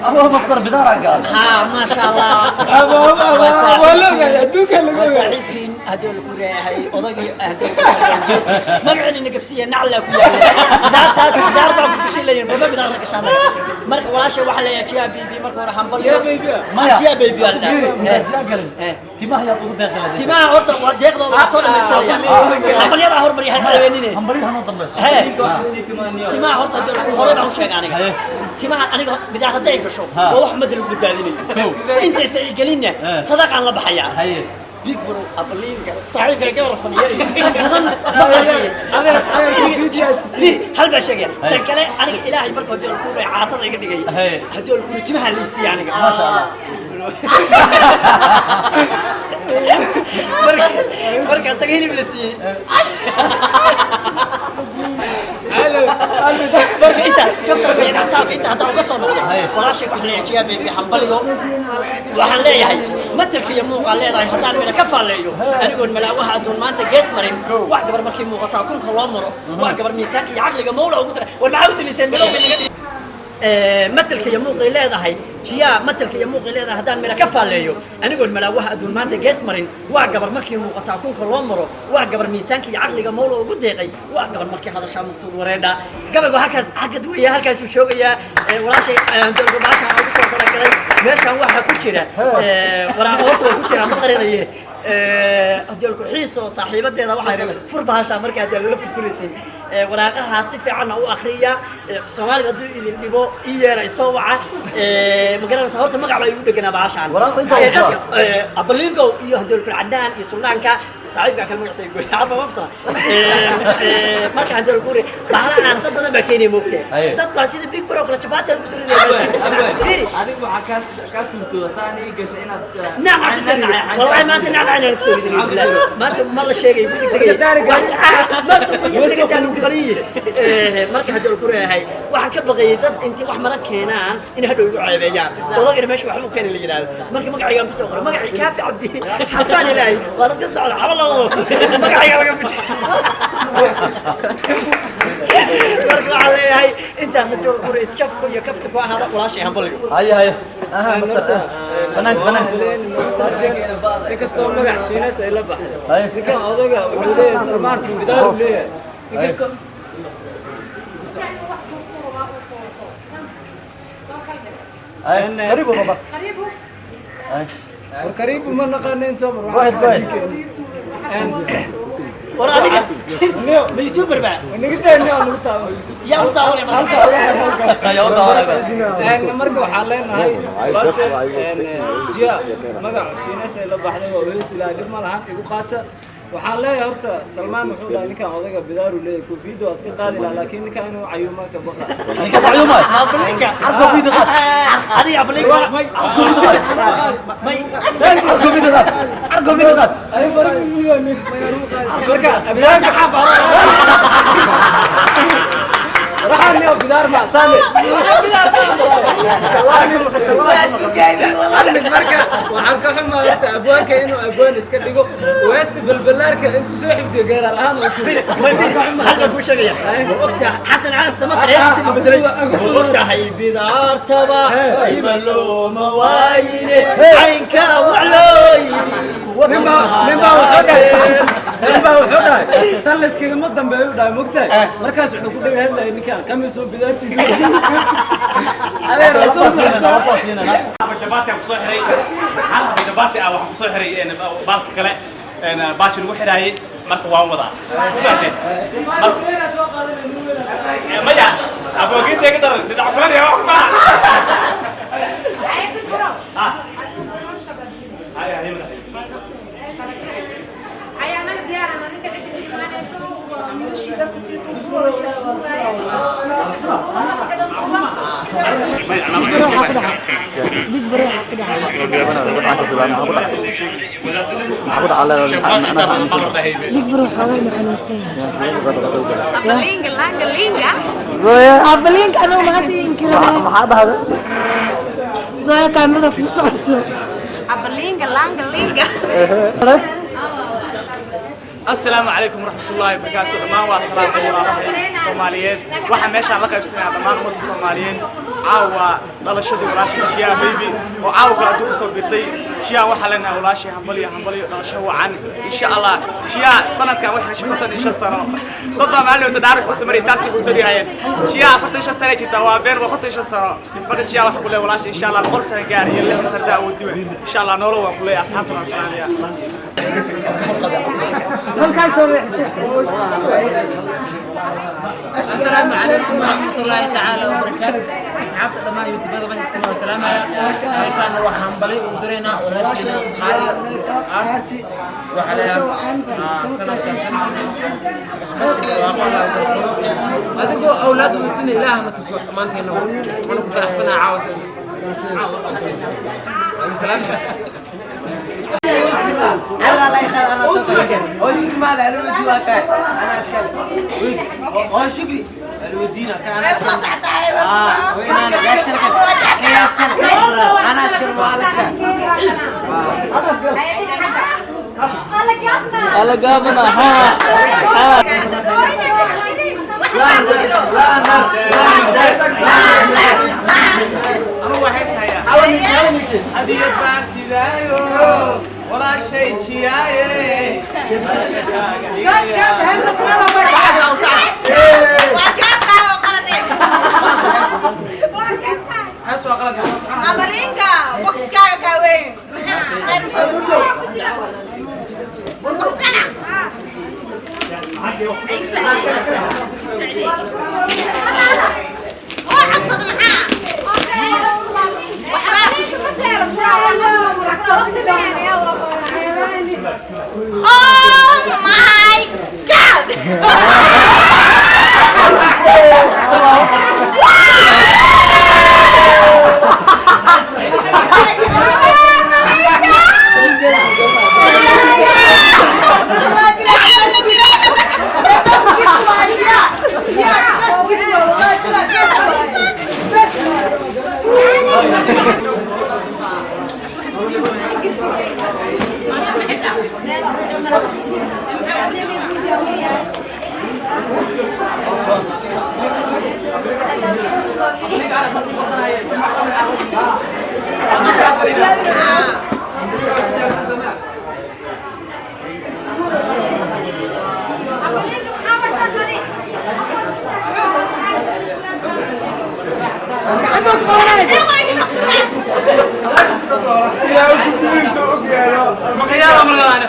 Ama Master Bidaar gaal. Haa, maasha Allah. Waa la ogaay, adduunka laga waa ogaay. Saaxiibkiin haddii lagu leeyahay odagii haddii magaceena nagafsiya naclaa ku yaala bidaartaas, bidaar baa ku gashilayin raba bidaar la gashaa. Marka walaasha waxaa leeyahay Jiya Baby, marka hore hambalyo. Jiya Baby ah? Maya. Jiya Baby waa la dhahaa. Yaa galin. Timaha yaad ugu deeqi lahayd? Timaha horta waa deeqdooda, waa soo dhamaystiraya. Hambalyada hormariya haweenine. Hambalyo hanoo dambayso. Hee. Timaha horta haddii hore baan u sheegay aniga. Haye. Timaha aniga bidaar hadday gasho Ha. waa wax ummadda lagu badbaadinayo. Intaysa ay gelinna sadaqaan la baxayaa. Haye. Big Bro Abalinka saaxiibka gabar faniyay badan. Adeer, adeer, koofiyadda iska sii. Fir hal baa sheegaya. Haye. Tan kale aniga Ilaahay marka haddii ku ray caatada iga dhigay, Haye. haddii ku timaha la isiiya aniga. Maasha Allah. Marka asaga hilib la siiyey. Marka inta kaftarka iyo dhextaalka inta haddaan uga soo noqdo, Haye. walaashay waxaan leeyahay Jiya Baby hambalyo. Waxaan leeyahay matalka iyo muuqaan leedahay haddaan mina ka faalleeyo anigoon malaawaha adduun maanta gees marin. Wax gabar markii muuqataa kunka loo maro, waa gabar miisaanka iyo caqliga mawla ugu dara. War maxaa u diliseen bilowga naga? Matalka iyo muuqay leedahay Jiyaa, matalka iyo muuqay leedahay haddaan mira ka faalleeyo anigoon malaawaha adduun maanta gees marin. Waa gabar markii muuqataa kunka loo maro, waa gabar miisaanka iyo caqliga mawla ugu deeqay, waa gabar markii hadashaa maqsuud wareedha. Gabaygu halkaas xaggad weeye, halkaasuu joogayaa. Walaashay baashaan ugu soo talagalay meeshaan waxaa ku jira waraaqo horta waa ku jira, ma qarinaye. Haddii xiis oo saaxiibadeeda waxay rabeen fur bahashaa marka haddii lala furfuraysin waraaqaha si fiicanna u akhriya. Soomaaliga hadduu idin dhibo ii yeera, isoo waca. Ma garanaysa horta magac baa igu dheganaa bahashaan. Waraaqda intaa u furaa. Abalingow iyo haddii kul Cadaan iyo Suldaanka saaxiibka kale magaciisa goy arba maqsa. Marka haddii ku ri bahalahan dad badan baa keenaya moogtee. Haye. Dad baa sida Big Bro kale jabaati lagu soo ridaya meesha. Firi. Adigu waxaa kaa suurtooda saan ii gashay inaad نعم عكسنا والله ما انت نعم انا نكسر ما انت ما الله شيء يقول ما سوق marka hadii ku leeyahay waxaan ka baqayay dad intii wax mara keenaan in hadhow igu ceebeeyaan, odagana meesha waxba u keenay la yiraahdo. Marka magacaygaan ku soo qoray magacii Kaafi Cabdi Xafaan Ilaahay waa la iska socda xaba lama magacayga laga fujay. Marka waxaan leeyahay intaas joog ku isjafku iyo kafta ku ahaada. Walaashay hambalyo. Haye haye. Aha, Master. Fanaan fanaan. Inkastoo magac Shiineys ay la baxday, Haye. ninkan odaga wuxuu leeyahay Salmaan bidaar uu leeyahay inkastoo. Haye. Karibu baba. Haye. War karibu ma naqaana inta mar. Go ahead, go ahead. War adiga ma YouTuber ba? Naga daaniyo nagu taabo. Yaa u daawanay marka? Yaa u daawanay. Marka waxaan leenahay walaasha Jiya magac Shiineys ay la baxday waa weys ilaa dhib ma lahan igu qaata. Waxaan leeyahay horta Salmaan wuxuu dhahay ninkan odayga bidaaru leeyahay, koofiyadda waa iska qaadi lahaa, laakiin ninkan inuu cayuumaan ka baqa. Ninka macluumaad. Ablinka. Koofiyadda qaad. Adiga ablinka. May. Koofiyadda qaad. Koofiyadda qaad. Ay faraha marka bidaarka caab. Waxaan niyo bidaar ma saane marka waxaan ka xumaa horta abwaanka inuu abwaan iska dhigo weesta balbalaarka intuu soo xifdiyo geeraar ahaan uu tuuro. May firi, halka ku sheegaya waqti Xasan Cali Samatar heestii la bedelay waqtahay bidaartaba ima looma waayine caynka wax loo yiri kuwa. Ninbaa wuxuu dhahay, ninbaa wuxuu dhahay tan layskagama dambeeyo u dhahay mogtahay. Markaas wuxuu ku dhaga hadlayay ninkaan kamisoo bidaartiisa adeer waa soo socota. Jabaati aan kusoo xiray, hal haba jabaati ah waxaan kusoo xiray baalka kale baashi lagu xiraayay. Marka waan wadaa, fahanteen? Maya aboogiisa iga daran dhinac kulan iyo wax ma haya haya madaxay. Ay, anaga diyaarana ninka cidda mid imanayso wiilashii dadka sii duuduubaya. Big Bro waxaa ku dhacay. Big Bro xoogaa maxanuunsan yahay. Abalinga langa linga. Abaliinka anigu maanta inkirabaa. Maxaa dhahday? Zoya, kaamirada kuu socoto. Abalinga langa linga. Asalaamu calaykum waraxmatullaahi wabarakaatu. Dhammaan waa salaamay walaalahay Soomaaliyeed. Waxaan meeshaan la qaybsanayaa dhammaan ummadda Soomaaliyeed caawa dhalashadii walaashay Shiyaa Baby oo caawa kale hadduu kusoo birtay. Shiyaa waxaa leenahay walaashay hambalyo, hambalyo, dhalasho wacan insha Allah. Shiyaa sanadkan waxay heshay 55 sano. Dad baa maalin wata dhaar wax ku sameeyay, saas ku soo dhigayeen Shiyaa 45 sano ay jirtaa. Waa been, waa 55 sano. Marka Shiyaa waxaan ku leeyahay walaashay insha Allah 100 sano gaar iyo 60 sano daa awoodiba insha Allah. Noolo waan ku leeyahay, asxaabtuna waan salaamaya. السلام عليكم ورحمة الله تعالى وبركاته. أصحاب لما يوتيوب هذا بس كنا السلام. halkaan waxaan balay u direynaa walaasheena Qaali Arts. Waxaa leeyahay adigoo awlaad weydiina Ilaahna tuso dhammaanteena. Waxaan ku faraxsanahay caawa salaam. Ala gaabana ha. Anugu waa hees hayaa. Hadiyad baan sidaayo walaashay jiyaaye. Hees waa qalad. Abalinka, boxkaaga kaa weyn. Maxaa qayr soo boxkana? Ay socday. Oo codsada maxaa? Waxbaa Oh my God! Maqayaala markaana.